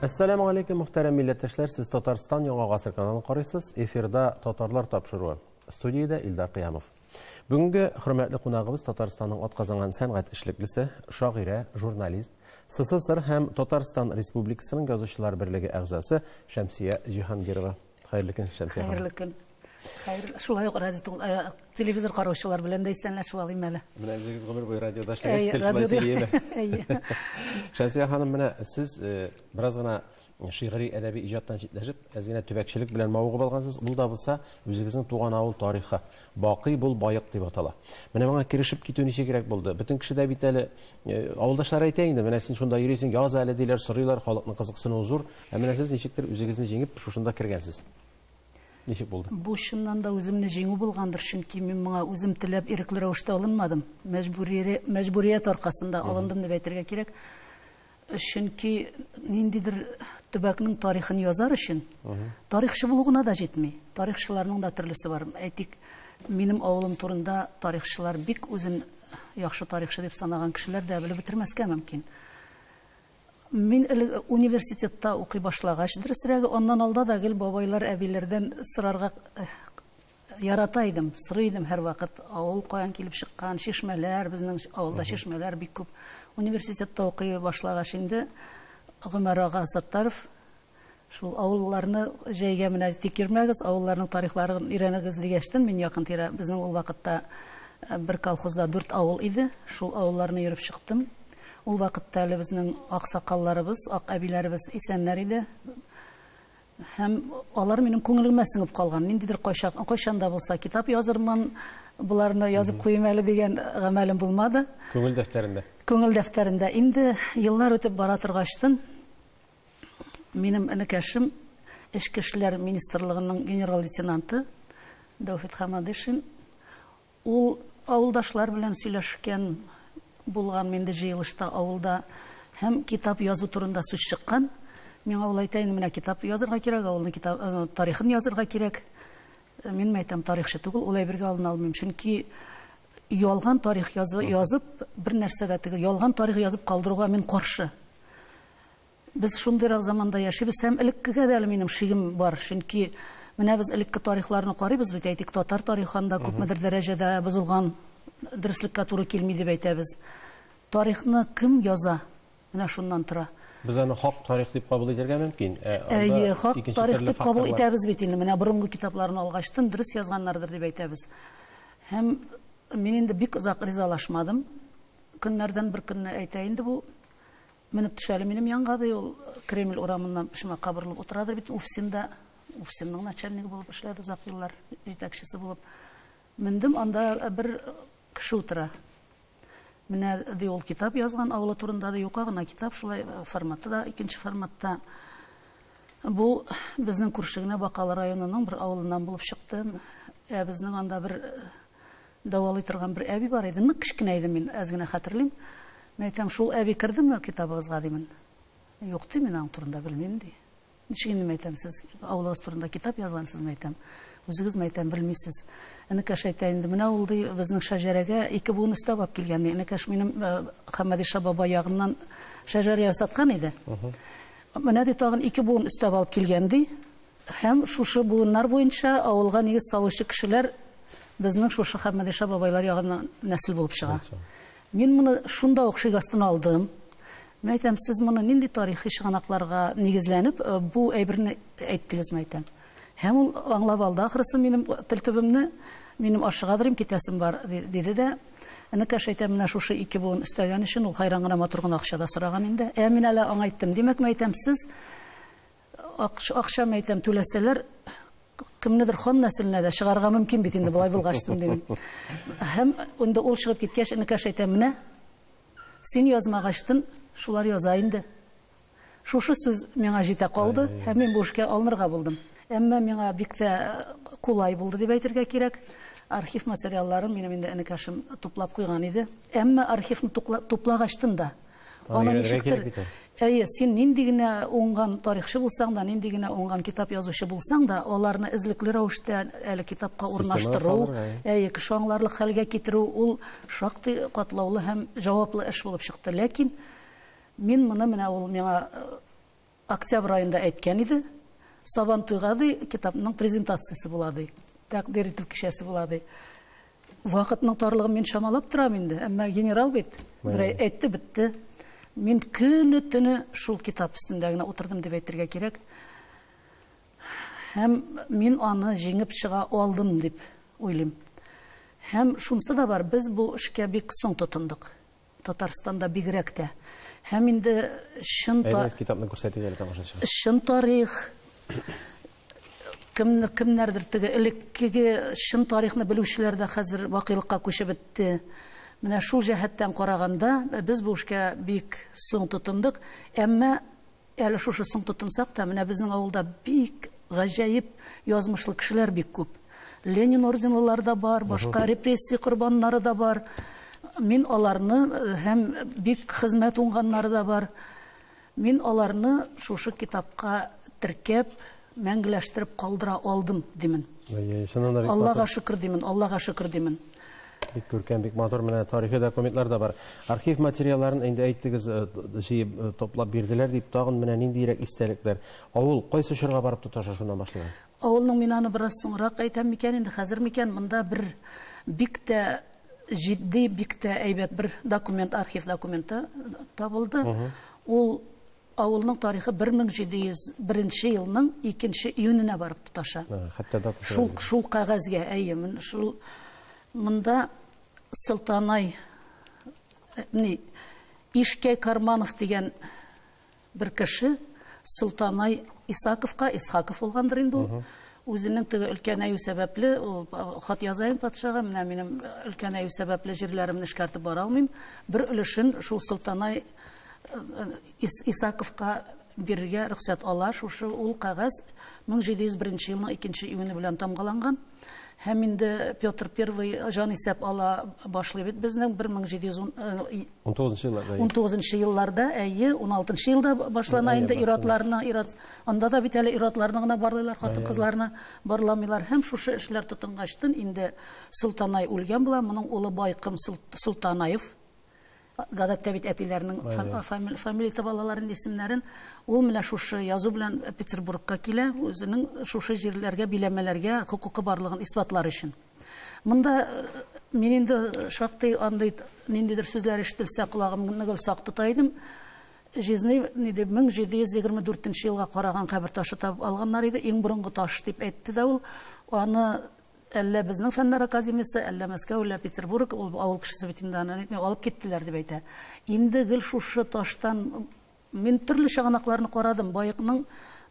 Әссәламү алейкум, мөхтәрәм милләттәшләр, сез Татарстан Яңа Гасыр каналын карыйсыз. Эфирда Татарлар тапшыруы. Студиядә Илдар Кыямов. Бүгенге хөрмәтле кунагыбыз Татарстанның атказанган сәнгать эшлеклесе, шагыйрә, журналист, СССР һәм Татарстан Республикасының Язучылар берлеге әгъзасы Шәмсия Җиһангирова. Хәерле көн, Шәмсия ханым. Хәерле көн. Хәер, шулай ук радио, телевизор караучылар белән дә исәнләшеп алыйм әле. Менә үзегез гомер буе радиода эшләгәч, тел шулай сөйлиме? Шәмсия ханым, менә сез бераз гына шигъри әдәби иҗаттан читләшеп, әз генә төбәкчелек белән мавыгып алгансыз. Ул да булса үзегезнең туган авыл тарихы. Бакый бул баек дип атала. Менә моңа керешеп китү ничегрәк булды? Бөтен кеше дә бит әле авылдашлар әйтә инде, менә син шунда йөрисең, яз әле диләр, сорыйлар, халыкның кызыксынуы зур. Ә менә сез ничектер үзегезне җиңеп шушында кергәнсез. Ничек булды? Бу чыннан да үземне җиңү булгандыр, чөнки мин моңа үзем теләп ирекле рәвештә алынмадым. Мәҗбүрият аркасында алындым дип әйтергә кирәк. Чөнки ниндидер төбәкнең тарихын язар өчен тарихчы булу гына да җитми. Тарихчыларның да төрлесе бар. Әйтик, минем авылым турында тарихчылар бик үзен яхшы тарихчы дип санаган кешеләр дә белеп бетермәскә мөмкин. Мин элек университетта укый башлагач, дөресрәге, аннан алда да гел бабайлар, әбиләрдән сорарга ярата идем, сорый идем һәрвакыт. Авыл каян килеп чыккан, чишмәләр, безнең авылда чишмәләр бик күп. Университетта укый башлагач инде Гомәр ага Саттаров шул авылларны җәйгә менә тик йөрмәгез, авылларның тарихларын өйрәнегез дигәчтен, мин якын тирә, безнең ул вакытта бер колхозда 4 авыл иде, шул авылларны йөреп чыктым. Ул вакытта әле безнең аксакалларыбыз, ак әбиләребез исәннәр иде. Һәм алар минем күңелемә сеңеп калган. Ниндидер кайчан да булса китап язырмын, буларны язып куйым әле дигән гамәлем булмады. Күңел дәфтәрендә. Күңел дәфтәрендә. Инде еллар үтеп бара торгачтын, минем энекәшем Эчке эшләр министрлыгының генерал-лейтенанты Дәүфит Хамадышин, ул авылдашлар белән сөйләшкән булган инде җыелышта авылда һәм китап язу турында сүз чыккан. Миңа ул әйтә инде, менә китап язырга кирәк, авылның китап, тарихын язырга кирәк. Мин әйтәм, тарихчы түгел, ул әйбергә алына алмыйм, чөнки ялган тарих язып, бер нәрсә дә теге ялган тарих язып калдыруга мин каршы. Без шундыйрак заманда яшибез һәм элеккегә дә әле минем шигем бар, чөнки менә без элекке тарихларны карыйбыз бит, әйтик, татар тарихында күпмедер дәрәҗәдә бозылган, дөреслеккә туры килми дип әйтәбез. Тарихны кем яза? Менә шуннан тора. Без аны хак тарих дип кабул итәргә мөмкин. Әйе, хак тарих дип кабул итәбез бит инде. Менә борынгы китапларны алгачтын дөрес язганнардыр дип әйтәбез. Һәм мин инде бик озак ризалашмадым. Көннәрдән бер көнне әйтә инде бу, менеп төшәле минем янга, ди, ул Кремль урамыннан почмакка борылып утырадыр бит, Уфсинда, Уфсинның начальнигы булып эшләде озак еллар, җитәкчесе булып. Мендем, анда бер кеше утыра. Менә, ди, ул китап язган авылы турында, ди, юка гына китап, шулай форматта да, икенче форматта. Бу безнең күрше генә Бакалы районының бер авылыннан булып чыкты. Ә безнең анда бер дәвалый торган бер әби бар иде. Нык кечкенә идем мин, әз генә хәтерлим. Мин әйтәм, шул әби кердеме китабыгызга, димен. Юк, ди, мин аның турында белмим, ди. Ничек инде, мин әйтәм, сез авылыгыз турында китап язгансыз, мин әйтәм. Үзегез, мин әйтәм, белмисез. Энекәш әйтә инде, менә ул, ди, безнең шәҗәрәгә 2 буын өстәп алып килгән, ди. Энекәш минем Хәмәдиша баба ягыннан шәҗәрә ясаткан иде. Менә, ди, тагын 2 буын өстәп алып килгән, ди. Һәм шушы буыннар буенча авылга нигез салучы кешеләр безнең шушы Хәмәдиша бабайлар ягыннан нәсел булып чыга. Мин моны шунда ук шик астына алдым. Мин әйтәм, сез моны нинди тарихи чыганакларга нигезләнеп, бу әйберне әйттегез, мин әйтәм. Һәм ул аңлап алды ахрысы минем тел төбемне, минем ашыгадырым, китәсем бар, диде дә. Энекәш әйтә, менә шушы 2 буын өстәгән өчен ул хайран гына матур гына акча да сораган инде. Ә мин әле аңа әйттем, димәк, мин әйтәм, сез акча, мин әйтәм, түләсәләр, кемнедер хан нәселенә дә чыгарга мөмкин бит инде, болай булгачтын, дим. Һәм инде ул чыгып киткәч, энекәш әйтә, менә син язмагачтын, шулар яза инде. Шушы сүз миңа җитә калды, һәм мин бу эшкә алынырга булдым. Әмма миңа бик тә кулай булды дип әйтергә кирәк. Архив материалларын минем инде энекәшем туплап куйган иде. Әмма архивны туплагачтын да, Аны аны өйрәнергә ничектер кирәк бит әле. Әйе, син нинди генә уңган тарихчы булсаң да, нинди генә уңган китап язучы булсаң да, аларны эзлекле рәвештә әле китапка Системага урнаштыру, салырга, әйе. әйе, кеше аңларлык хәлгә китерү, ул шактый катлаулы һәм җаваплы эш булып чыкты. Ләкин мин моны менә ул миңа Октябрь аенда әйткән иде, Сабантуйга ди китапның презентациясе була ди, тәкъдир итү кичәсе була ди. Вакытның тарлыгын мин чамалап торам инде, әмма генерал бит берәй әйтте, бетте. Мин көне-төне шул китап өстендә генә утырдым дип әйтергә кирәк. Һәм мин аны җиңеп чыга алдым дип уйлыйм. Һәм шунысы да бар, без бу эшкә бик соң тотындык. Татарстанда бигрәк тә. Һәм инде чын Әйдәгез, китапны күрсәтик әле тамашачыга. Чын тарих, кемне, кемнәрдер теге элеккеге чын тарихны белүчеләр дә хәзер вакыйлыкка күчеп бетте. Менә шул җәһәттән караганда, без бу эшкә бик соң тотындык. Әмма әле шушы соң тотынсак та, менә безнең авылда бик гаҗәеп язмышлы кешеләр бик күп. Ленин орденлылар да бар, башка репрессия корбаннары да бар. Мин аларны һәм бик хезмәт уңганнары да бар. Мин аларны шушы китапка теркәп, мәңгеләштереп калдыра алдым димен. Чыннан да бик Аллага шөкер димен, Аллага шөкер димен. Бик күркәм, бик матур менә тарихи документлар да бар. Архив материалларын инде әйттегез, җыеп топлап бирделәр дип, тагын менә ниндирәк истәлекләр. Авыл кайсы чорга барып тоташа, шуннан башлыйк. Авылның мин аны бераз соңрак әйтәм микән инде, хәзер микән, монда бер бик тә җитди, бик тә әйбәт бер документ, архив документы табылды. Ул авылның тарихы 1701 елның 2 июненә барып тоташа. Хәтта датасы. Шул, шул кәгазьгә, әйе, шул монда Солтанай ни Ишкәй Карманов дигән бер кеше Солтанай Исаковка, Исхаков булгандыр инде ул. Үзенең теге өлкәнәю сәбәпле ул хат яза инде патшага, менә минем өлкәнәю сәбәпле җирләремне эшкәртеп бара алмыйм. Бер өлешен шул Солтанай Исаковка бирергә рөхсәт ала. Шушы ул кәгазь 1701 елның 2 июне белән тамгаланган. Һәм инде Петр I җан исәп ала башлый бит безнең 1719 елларда. 19 елларда, әйе, 16 елда башлана инде ир-атларны, ир-ат, анда да бит әле ир-атларны гына барлыйлар, хатын-кызларны барламыйлар. Һәм шушы эшләр тотынгачтын инде Солтанай үлгән була, моның улы Байкым Солтанаев. Гадәттә бит әтиләренең фамилия балаларының исемнәрен, ул менә шушы язу белән Петербургка килә, үзенең шушы җирләргә, биләмәләргә хокукы барлыгын исбатлар өчен. Монда мин инде шактый андый ниндидер сүзләр ишетелсә, колагымны гел сак тота идем. Жизни ни дип 1724 елга караган кабер ташы табып алганнар иде, иң борынгы таш дип әйтте дә ул. Аны әллә безнең Фәннәр академиясе, әллә Мәскәү, әллә Петербург, ул авыл кешесе бит инде аны әйтми, алып киттеләр дип әйтә. Инде гел шушы таштан мин төрле чыганакларны карадым. Баекның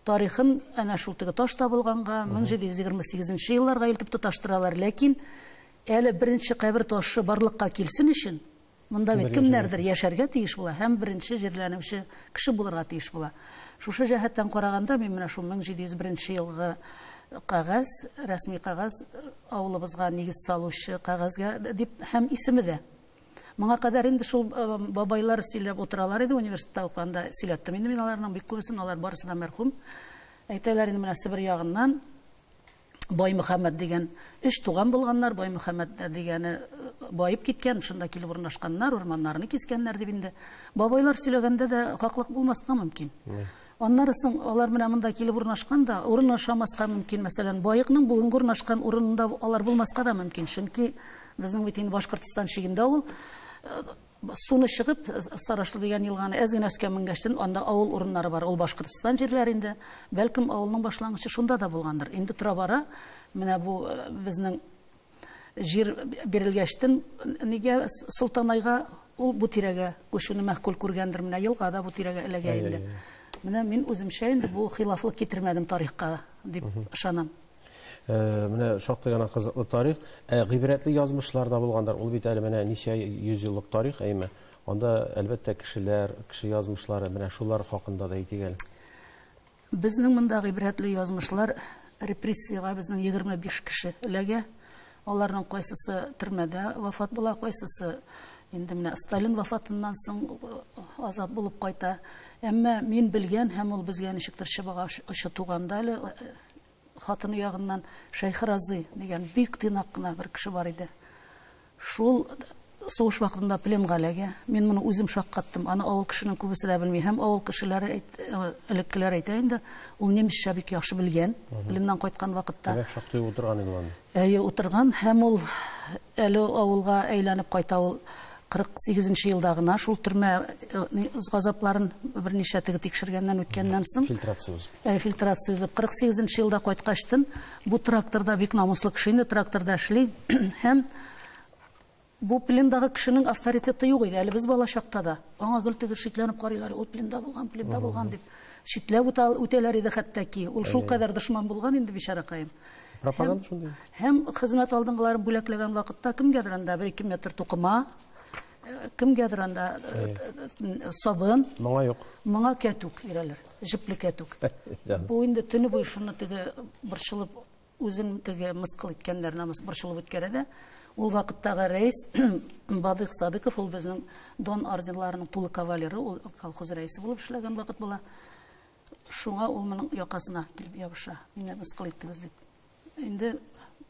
тарихын әнә шул теге таш табылганга 1728 елларга илтеп тоташтыралар. Ләкин әле беренче кабер ташы барлыкка килсен өчен монда бит кемнәрдер яшәргә тиеш була һәм беренче җирләнүче кеше булырга тиеш була. Шушы җәһәттән караганда мин менә шул 1701 елгы кәгазь, рәсми кәгазь авылыбызга нигез салучы кәгазьгә дип һәм исеме дә. Моңа кадәр инде шул бабайлар сөйләп утыралар иде, университетта укыганда сөйләттем инде мин аларның бик күбесен, алар барысы да мәрхүм. Әйтәләр инде менә Себер ягыннан Бай Мөхәммәд дигән өч туган булганнар, Бай Мөхәммәд дигәне баеп киткән, шунда килеп урнашканнар, урманнарны кискәннәр дип инде. Бабайлар сөйләгәндә дә хаклык булмаска мөмкин. Аннары соң алар менә монда килеп урнашкан да, урын ашамаска мөмкин. Мәсәлән, Баекның бүгенге урнашкан урынында алар булмаска да мөмкин. Чөнки безнең бит инде Башкортстан чигендә ул суны чыгып, Сарашлы дигән елганы әз генә өскә менгәчтен, анда авыл урыннары бар. Ул Башкортстан җирләре инде. Бәлкем авылның башлангычы шунда да булгандыр. Инде тора-бара менә бу безнең җир бирелгәчтен нигә Солтанайга ул бу тирәгә күчүне мәкъүл күргәндер. Менә елга да бу тирәгә эләгә инде. Менә мин үземчә инде бу хилафлык китермәдем тарихка дип ышанам. Менә шактый гына кызыклы тарих. Гыйбрәтле язмышлар да булгандар. Ул бит әле менә ничә йөз еллык тарих, әйме? Анда әлбәттә кешеләр, кеше язмышлары, менә шулар хакында да әйтик әле. Безнең монда гыйбрәтле язмышлар репрессиягә безнең 25 кеше эләгә. Аларның кайсысы төрмәдә вафат була, кайсысы инде менә Сталин вафатыннан соң азат булып кайта. Әмма мин белгән һәм ул безгә ничектер чыбык очы туганда әле хатыны ягыннан Шәйхразый дигән бик тыйнак кына бер кеше бар иде. Шул сугыш вакытында пленга эләгә. Мин моны үзем шаккаттым. Аны авыл кешенең күбесе дә белми. Һәм авыл кешеләре элеккеләр әйтә инде, ул немецчә бик яхшы белгән. Пленнан кайткан вакытта. Димәк, шактый утырган иде ул анда. Әйе, утырган. Һәм ул әле авылга әйләнеп кайта ул 48 елда гына шул төрмә газапларын берничә теге тикшергәннән үткәннән соң. Фильтрация узып. Фильтрация узып. 48 елда кайткачтын бу тракторда бик намуслы кеше инде, тракторда эшли. Һәм бу плендагы кешенең авторитеты юк иде. Әле без бала чакта да аңа гел теге шикләнеп карыйлар, ул пленда булган, пленда булган дип читләп үтәләр иде хәтта ки. Ул шул кадәр дошман булган инде бичаракаем. Пропаганда шундый. Һәм хезмәт алдынгыларын бүләкләгән вакытта кемгәдер анда 1-2 метр тукыма, кемгәдер анда сабын. Моңа юк. Моңа кәтүк бирәләр, җепле кәтүк. Бу инде төне буе шуны теге борчылып, үзен теге мыскыл иткәннәр намус борчылып үткәрә дә. Ул вакыттагы рәис Бадык Садыков, ул безнең Дон орденларының тулы кавалеры, ул колхоз рәисе булып эшләгән вакыт була. Шуңа ул моның якасына килеп ябыша. Мине мыскыл иттегез дип. Инде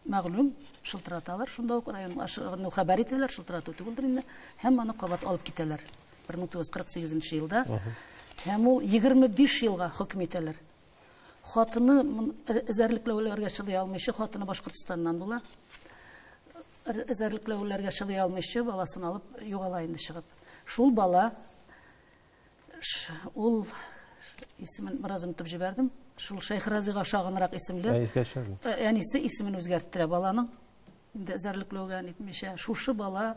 мәгълүм, шылтыраталар, шунда ук район ну, хәбәр итәләр, шылтырату түгелдер инде, һәм аны кабат алып китәләр. 1948 елда. Һәм ул 25 елга хөкем итәләр. Хатыны эзәрлекләүләргә чыдый алмыйча, хатыны Башкортстаннан була. Эзәрлекләүләргә чыдый алмыйча, баласын алып югала инде чыгып. Шул бала, ул исемен бераз онытып җибәрдем. Шул Шәйхразыйга ошаганрак исемле. Әнисе исемен үзгәрттерә баланың. Инде эзәрлекләүгә нитмичә. Шушы бала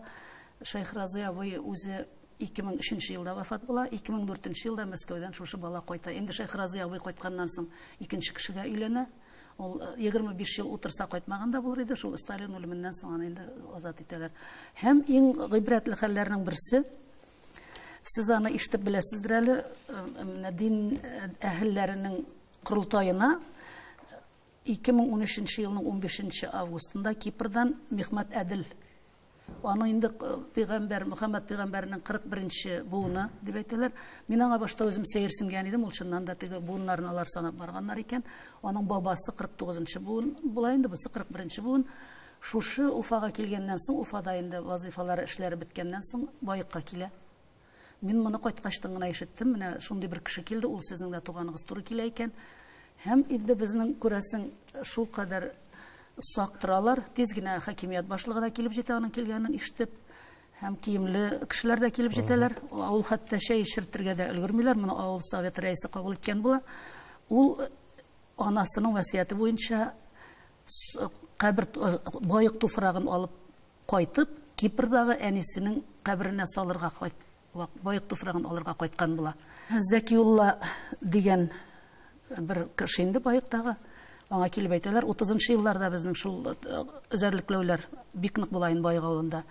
Шәйхразый абый үзе 2003 елда вафат була. 2004 елда Мәскәүдән шушы бала кайта. Инде Шәйхразый абый кайтканнан соң икенче кешегә өйләнә. Ул 25 ел утырса кайтмаган да булыр иде. Шул Сталин үлеменнән соң аны инде азат итәләр. Һәм иң гыйбрәтле хәлләрнең берсе, сез аны ишетеп беләсездер әле, менә дин әһелләренең корылтаена 2013 елның 15 августында Кипрдан Мехмет Әдел, аны инде пәйгамбәр Мөхәммәд пәйгамбәрнең 41 буыны дип әйтәләр. Мин аңа башта үзем сәерсенгән идем, ул чыннан да теге буыннарын алар санап барганнар икән. Аның бабасы 49 буын була инде, бусы 41 буын. Шушы Уфага килгәннән соң, Уфада инде вазифалары, эшләре беткәннән соң Баекка килә. Мин моны кайткачтан гына ишеттем. Менә шундый бер кеше килде, ул сезнең дә туганыгыз туры килә икән. Һәм инде безнең күрәсең шул кадәр сак торалар. Тиз генә хакимият башлыгы да килеп җитә, аның килгәнен ишетеп, һәм киемле кешеләр дә килеп җитәләр. Ул хәтта чәй эчертергә дә өлгермиләр. Моны авыл совет рәисе кабул иткән була. Ул анасының васыяте буенча кабер Баек туфрагын алып кайтып, Кипрдагы әнисенең каберенә салырга Баек туфрагын алырга кайткан була. Зәкиулла дигән бер кеше инде Баектагы, аңа килеп әйтәләр, 30 елларда безнең шул эзәрлекләүләр бик нык була инде Баек авылында.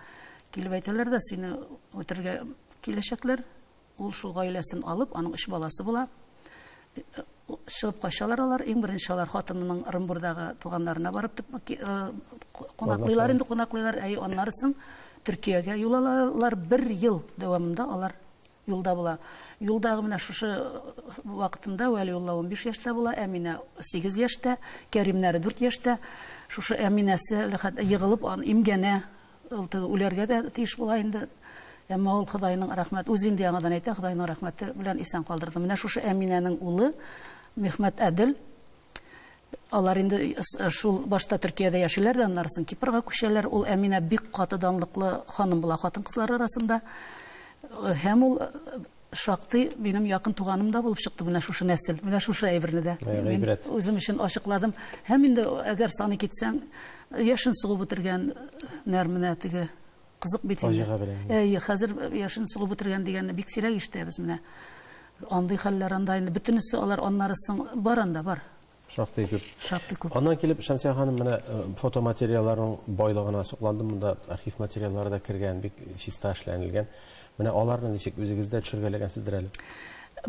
Килеп әйтәләр дә, сине үтерергә киләчәкләр. Ул шул гаиләсен алып, аның 3 баласы була. Чыгып качалар алар. Иң беренче алар хатынының Ырынбурдагы туганнарына барып кунаклыйлар инде, кунаклыйлар. Әй, аннары соң Төркиягә юл алалар. Бер ел дәвамында алар юлда була. Юлдагы менә шушы вакытында Вәлиулла 15 яшьтә була, Әминә 8 яшьтә, Кәримнәре 4 яшьтә. Шушы Әминәсе егылып, аны имгәнә, ул теге үләргә дә тиеш була инде. Әмма ул Ходайның рәхмәт, үзе инде яңадан әйтә, Ходайның рәхмәте белән исән калдырды. Менә шушы Әминәнең улы Мехмет Әдел, алар инде шул башта Төркиядә яшиләр дә, аннары соң Кипрга күчәләр. Ул Әминә бик каты данлыклы ханым була хатын-кызлар арасында. Һәм ул шактый минем якын туганым да булып чыкты менә шушы нәсел, менә шушы әйберне дә. Мин үзем өчен ачыкладым. Һәм инде әгәр саны китсәң, яшен сугып үтергән нәр менә теге кызык бит инде. Әйе, хәзер яшен сугып үтергән дигәнне бик сирәк ишетәбез менә. Андый хәлләр анда инде бөтенесе алар аннары соң бар анда бар. Шактый күп. Шактый күп. Аннан килеп Шәмсия ханым менә фотоматериалларның байлыгына сокландым. Монда архив материаллары да кергән, бик чиста эшләнелгән. Менә аларны ничек үзегездә төшергәләгәнсездер әле?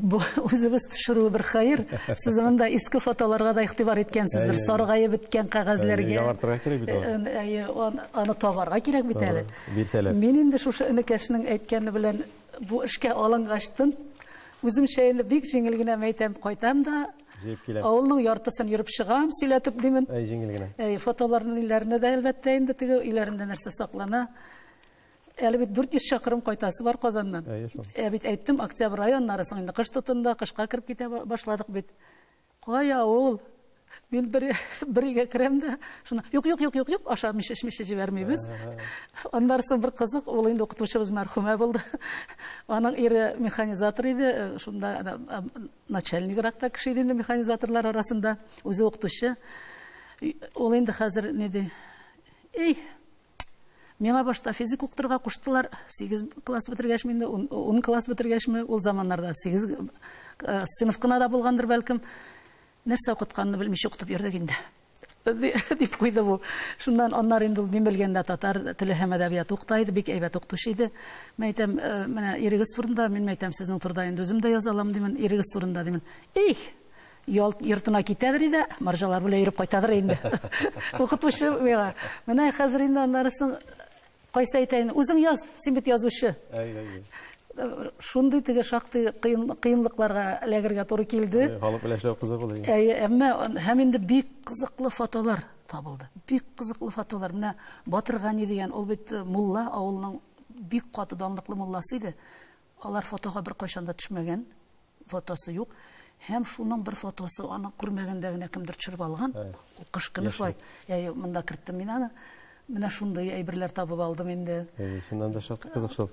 Бу үзебез төшерүе бер хәер. Сез монда иске фотоларга да игътибар иткәнсездер. Саргаеп беткән кәгазьләргә. Яңартырга кирәк бит аларны. Әйе, аны табарга кирәк бит әле. Бирсәләр. Мин инде шушы энекәшнең әйткәне белән бу эшкә алынгачтын, үземчә инде бик җиңел генә мәйтәм, кайтам да Җыеп киләм. Авылның яртысын йөреп чыгам, сөйләтеп димен. Әй, җиңел генә. Әй, фотоларның өйләренә дә әлбәттә инде теге өйләрендә нәрсә саклана. Әле бит 400 чакрым кайтасы бар Казаннан. Ә бит әйттем, октябрь ае, аннары соң инде кыш тотынды, кышка кереп китә башладык бит. Кая ул? Мин бер өйгә керәм дә, шуны, юк, юк, юк, юк, юк, ашамыйча, эчмичә җибәрмибез. Аннары соң бер кызык, ул инде укытучыбыз мәрхүмә булды. Аның ире механизатор иде, шунда начальниграк та кеше иде инде механизаторлар арасында, үзе укытучы. Ул инде хәзер ни ди? Эй, миңа башта физик укытырга куштылар. 8 класс бетергәч, мин 10 класс бетергәчме, ул заманнарда 8 сыйныф кына да булгандыр бәлкем. Нәрсә укытканны белмичә укытып йөрдек инде. Дип куйды бу. Шуннан аннары инде ул мин белгәндә татар теле һәм әдәбияты укыта иде, бик әйбәт укытучы иде. Мин әйтәм, менә ирегез турында, мин әйтәм, сезнең турында инде үзем дә яза алам димен, ирегез турында димен. Эх, ял йортына китәдер иде, марҗалар белән йөреп кайтадыр инде. Укытучы миңа. Менә хәзер инде аннары соң кайсы әйтә инде, үзең яз, син бит язучы. Шундый теге шактый кыенлыкларга эләгергә туры килде. Халык белән эшләү кызык ул. Әйе, әмма һәм инде бик кызыклы фотолар табылды. Бик кызыклы фотолар. Менә Батыргани дигән, ул бит мулла, авылның бик каты данлыклы мулласы иде. Алар фотога бер кайчан да төшмәгән, фотосы юк. Һәм шуның бер фотосы аны күрмәгәндә генә кемдер төшереп алган. Ул кыш көне шулай. Әйе, монда керттем мин аны. Менә шундый әйберләр табып алдым инде. Әйе, чыннан да шактый кызык шул.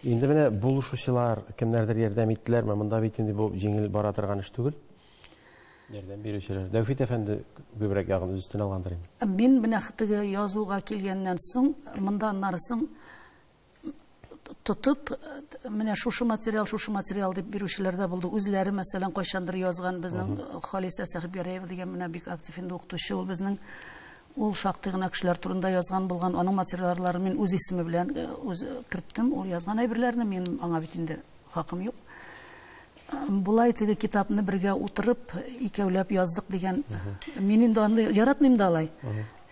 Инде менә булышучылар кемнәрдер ярдәм иттеләрме? Монда бит инде бу җиңел бара торган эш түгел. Ярдәм бирүчеләр. Дәүфит әфәнде күбрәк ягын үз өстенә алгандыр инде. Мин менә теге язуга килгәннән соң, монда аннары соң тотып, менә шушы материал, шушы материал дип бирүчеләр дә булды. Үзләре, мәсәлән, кайчандыр язган безнең Халисә Сәхибгәрәева дигән менә бик актив инде укытучы ул безнең. Ул шактый гына кешеләр турында язган булган. Аның материалларын мин үз исеме белән үз керттем. Ул язган әйберләрне мин аңа бит инде хакым юк. Булай теге китапны бергә утырып, икәүләп яздык дигән. Мин инде аны яратмыйм да алай.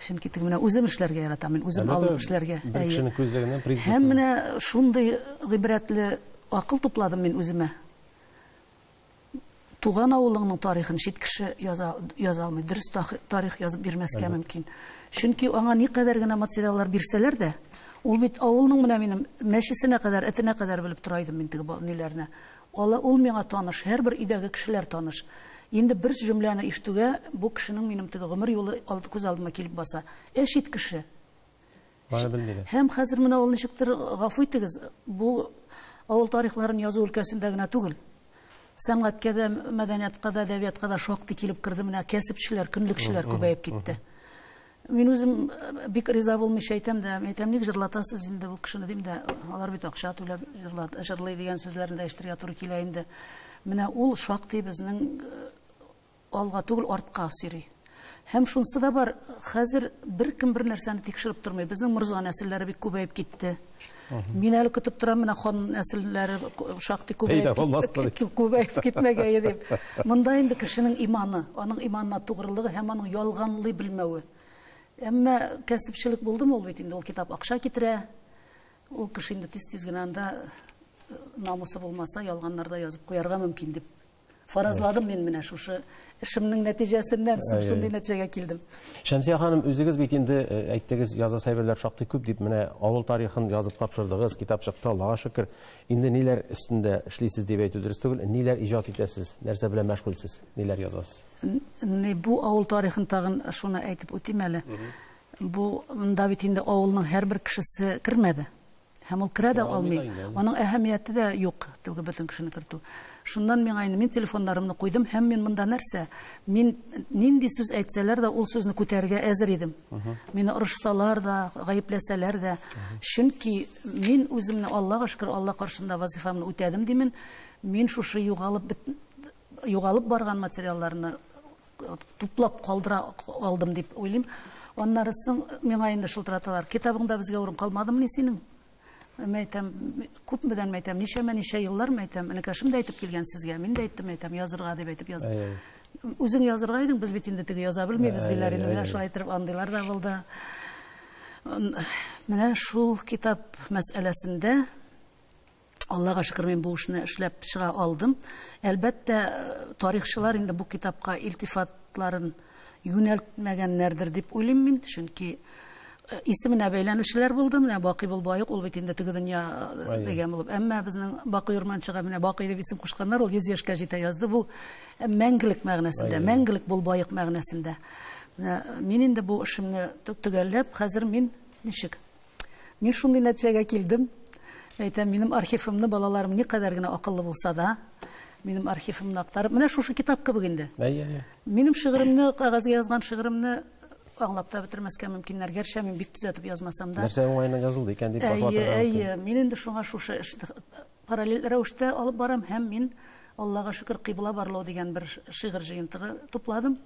Чөнки теге менә үзем эшләргә яратам, мин үзем алып эшләргә. Бер кешенең күзлегеннән призмасыннан. Һәм менә шундый гыйбрәтле акыл тупладым мин үземә. Туган авылыңның тарихын чит кеше яза алмый, дөрес тарих язып бирмәскә мөмкин. Чөнки аңа никадәр генә материаллар бирсәләр дә, ул бит авылның менә минем мәчесенә кадәр, этенә кадәр белеп тора идем мин теге ниләрне. Ул миңа таныш, һәрбер өйдәге кешеләр таныш. Инде бер җөмләне ишетүгә бу кешенең минем теге гомер юлы күз алдыма килеп баса. Ә чит кеше. Һәм хәзер менә ул ничектер, гафу итегез, бу авыл тарихларын язу өлкәсендә генә түгел. Сәнгатькә дә, мәдәниятка да, әдәбиятка да шактый килеп керде. Менә кәсепчеләр, көнлекчеләр күбәеп китте. Мин үзем бик риза булмыйча әйтәм дә, әйтәм, ник җырлатасыз инде бу кешене дим дә, алар бит акча түләп җырлый дигән сүзләрне дә ишетергә туры килә инде. Менә ул шактый безнең алга түгел, артка сөйри. Һәм шунысы да бар, хәзер беркем бер нәрсәне тикшереп тормый. Безнең морза нәселләре бик күбәеп китте. Мин әле көтеп торам, менә хан нәселләре шактый күбәеп китмәгәе дип. Монда инде кешенең иманы, аның иманына тугрылыгы һәм аның ялганлый белмәве. Әмма кәсепчелек булдымы ул бит инде, ул китап акча китерә. Ул кеше инде тиз-тиз генә анда намусы булмаса, ялганнарда язып куярга мөмкин дип фаразладым мин менә шушы эшемнең нәтиҗәсеннән соң шундый нәтиҗәгә килдем. Шәмсия ханым, үзегез бит инде әйттегез, язасы әйберләр шактый күп дип, менә авыл тарихын язып тапшырдыгыз, китап чыкты, Аллага шөкер. Инде ниләр өстендә эшлисез дип әйтү дөрес түгел, ниләр иҗат итәсез, нәрсә белән мәшгульсез, ниләр язасыз? Бу авыл тарихын тагын шуны әйтеп үтим әле. Бу монда бит инде авылның һәрбер кешесе кермәде. Һәм ул керә дә алмый. Аның әһәмияте дә юк, түгел бөтен кешене кертү. Шуннан миңа инде мин телефоннарымны куйдым һәм мин монда нәрсә? Мин нинди сүз әйтсәләр дә ул сүзне күтәрергә әзер идем. Мине орышсалар да, гаепләсәләр дә. Чөнки мин үземне Аллага шөкер, Алла каршында вазифамны үтәдем димен. Мин шушы югалып барган материалларны туплап калдыра алдым дип уйлыйм. Аннары соң миңа инде шылтыраталар. Китабыңда безгә урын калмадымыни синең? Мәйтәм, күпмедән мәйтәм, ничәмә-ничә еллар мәйтәм, энекәшем дә әйтеп килгән сезгә, мин дә әйттем, мәйтәм, язырга дип әйтеп язып. Үзең язырга идең, без бит инде теге яза белмибез диләр инде, менә шулай итеп андыйлар да булды. Менә шул китап мәсьәләсендә Аллага шөкер, мин бу эшне эшләп чыга алдым. Әлбәттә, тарихчылар инде бу китапка илтифатларын юнәлтмәгәннәрдер дип уйлыйм мин, чөнки Исеменә бәйләнүчеләр булды. Менә Бакый бул баек, ул бит инде теге дөнья дигән булып. Әмма безнең Бакый Урманчыга менә Бакый дип исем кушканнар, ул 100 яшькә җитә язды. Бу мәңгелек мәгънәсендә, мәңгелек бул баек мәгънәсендә. Менә мин инде бу эшемне төгәлләп, хәзер мин ничек? Мин шундый нәтиҗәгә килдем. Әйтәм, минем архивымны балаларым никадәр генә акыллы булса да, минем архивымны актарып, менә шушы китап кебек инде. Минем шигыремне, кәгазьгә язган шигыремне аңлап та бетермәскә мөмкиннәр. Гәрчә мин бик төзәтеп язмасам да. Нәрсә уңаеннан язылды икән дип баш ватырга мөмкин. Әйе, мин инде шуңа шушы эшне параллель рәвештә алып барам һәм мин Аллага шөкер кыйбла барлау дигән бер шигырь җыентыгы тупладым.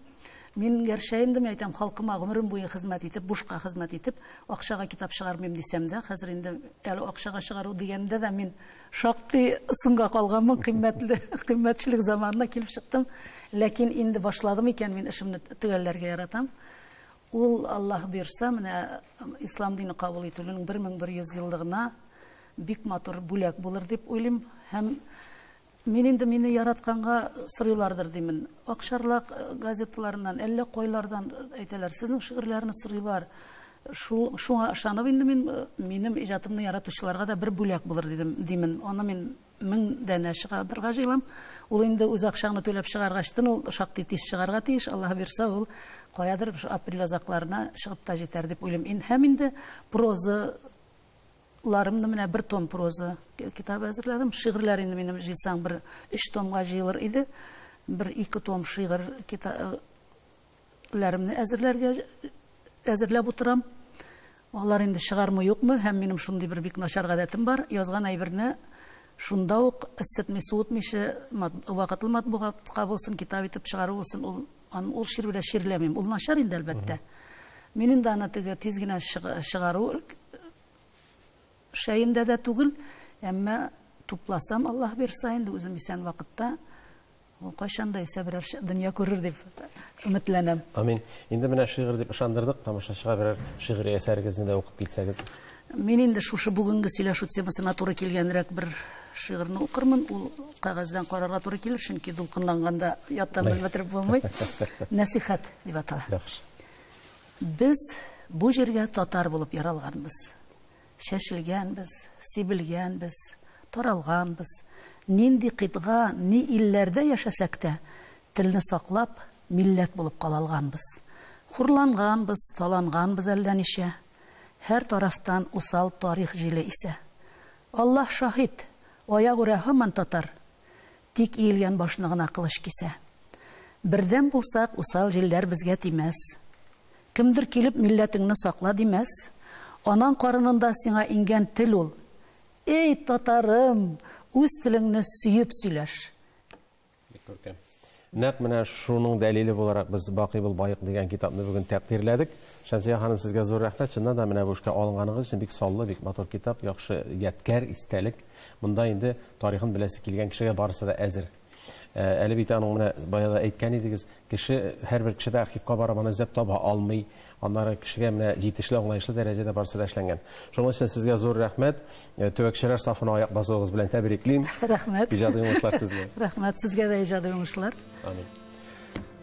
Мин гәрчә инде мин әйтәм, халкыма гомерем буе хезмәт итеп, бушка хезмәт итеп, акчага китап чыгармыйм дисәм дә, хәзер инде әле акчага чыгару дигәндә дә мин шактый соңга калганмын, кыйммәтле, кыйммәтчелек заманына килеп чыктым. Ләкин инде башладым икән, мин эшемне төгәлләргә яратам. Ул Аллаһ бирсә, менә ислам дине кабул ителүнең 1100 еллыгына бик матур бүләк булыр дип уйлыйм. Һәм мин инде мине яратканга сорыйлардыр димен. Акчарлак газеталарыннан, әллә кайлардан әйтәләр, сезнең шигырьләрне сорыйлар. Шуңа ышанып инде мин минем иҗатымны яратучыларга да бер бүләк булыр дидем, димен. Аны мин 1000 данә чыгарырга җыелам. Ул инде үз акчаңны түләп чыгаргачтын, ул шактый тиз чыгарга тиеш. Аллаһ бирсә, ул каядыр апрель азакларына чыгып та җитәр дип уйлыйм. Һәм инде проза ларымны менә бер том проза китабы әзерләдем. Шигырьләр инде минем җыйсаң бер 3 томга җыелыр иде. Бер 2 том шигырь китапларымны әзерләп утырам. Алар инде чыгармы юкмы, һәм минем шундый бер бик начар гадәтем бар. Язган әйберне шунда ук эсsetми, суытмыйча, вакытлы матбугатка булсын, китап итеп чыгару булсын, ул шир белән ширләмим. Ул начар инде әлбәттә. Мин инде аны теге тиз генә чыгару шәендә дә түгел, әмма тупласам, Аллаһ бирсә инде үзем исән вакытта, ул кайчан да исә берәр дөнья күрер дип өметләнәм. Амин. Инде менә шигырь дип ышандырдык, тамашачыга берәр шигъри әсәрегезне дә укып китсәгез. Мин инде шушы бүгенге сөйләшү темасына туры килгәнрәк бер шигырьне укырмын. Ул кәгазьдән карарга туры килер, чөнки дулкынланганда яттан белеп бетереп булмый. Нәсихәт дип атала. Яхшы. Без бу җиргә татар булып яралганбыз. Чәчелгәнбез, сибелгәнбез, таралганбыз. Нинди кыйтга, ни илләрдә яшәсәк тә, телне саклап, милләт булып калалганбыз. Хурланганбыз, таланганбыз әллә ничә. Һәр тарафтан усал тарих җиле исә. Аллаһ шаһит, аягүрә һаман татар. Тик иелгән башны гына кылыч кисә. Бердәм булсак, усал җилләр безгә тимәс. Кемдер килеп милләтеңне сакла димәс. Анаң карынында сиңа иңгән тел ул. Эй, татарым, үз телеңне сөеп сөйләш. Бик күркәм. Нәкъ менә шуның дәлиле буларак без Бакый бул баек дигән китапны бүген тәкъдирләдек. Шәмсия ханым, сезгә зур рәхмәт. Чыннан да менә бу эшкә алынганыгыз өчен бик саллы, бик матур китап, яхшы ядкәр, истәлек. Монда инде тарихын беләсе килгән кешегә барысы да әзер. Әле бит аның менә бая да әйткән идегез, кеше һәрбер кеше дә архивка барып аны эзләп таба алмый. Аннары кешегә менә җитешле, аңлаешлы дәрәҗәдә барысы да эшләнгән. Шуның өчен сезгә зур рәхмәт. Төбәкчеләр сафына аяк басуыгыз белән тәбриклим. Рәхмәт. Иҗади уңышлар сезгә. Рәхмәт сезгә дә иҗади уңышлар. Амин.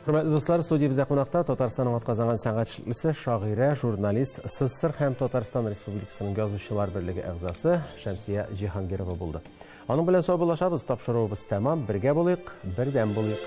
Хөрмәтле дуслар, студиябездә кунакта Татарстанның атказанган сәнгать эшлеклесе, шагыйрә, журналист, СССР һәм Татарстан Республикасының Язучылар берлеге әгъзасы Шәмсия Җиһангирова булды. Аның белән саубуллашабыз, тапшыруыбыз тәмам. Бергә булыйк, бердәм булыйк.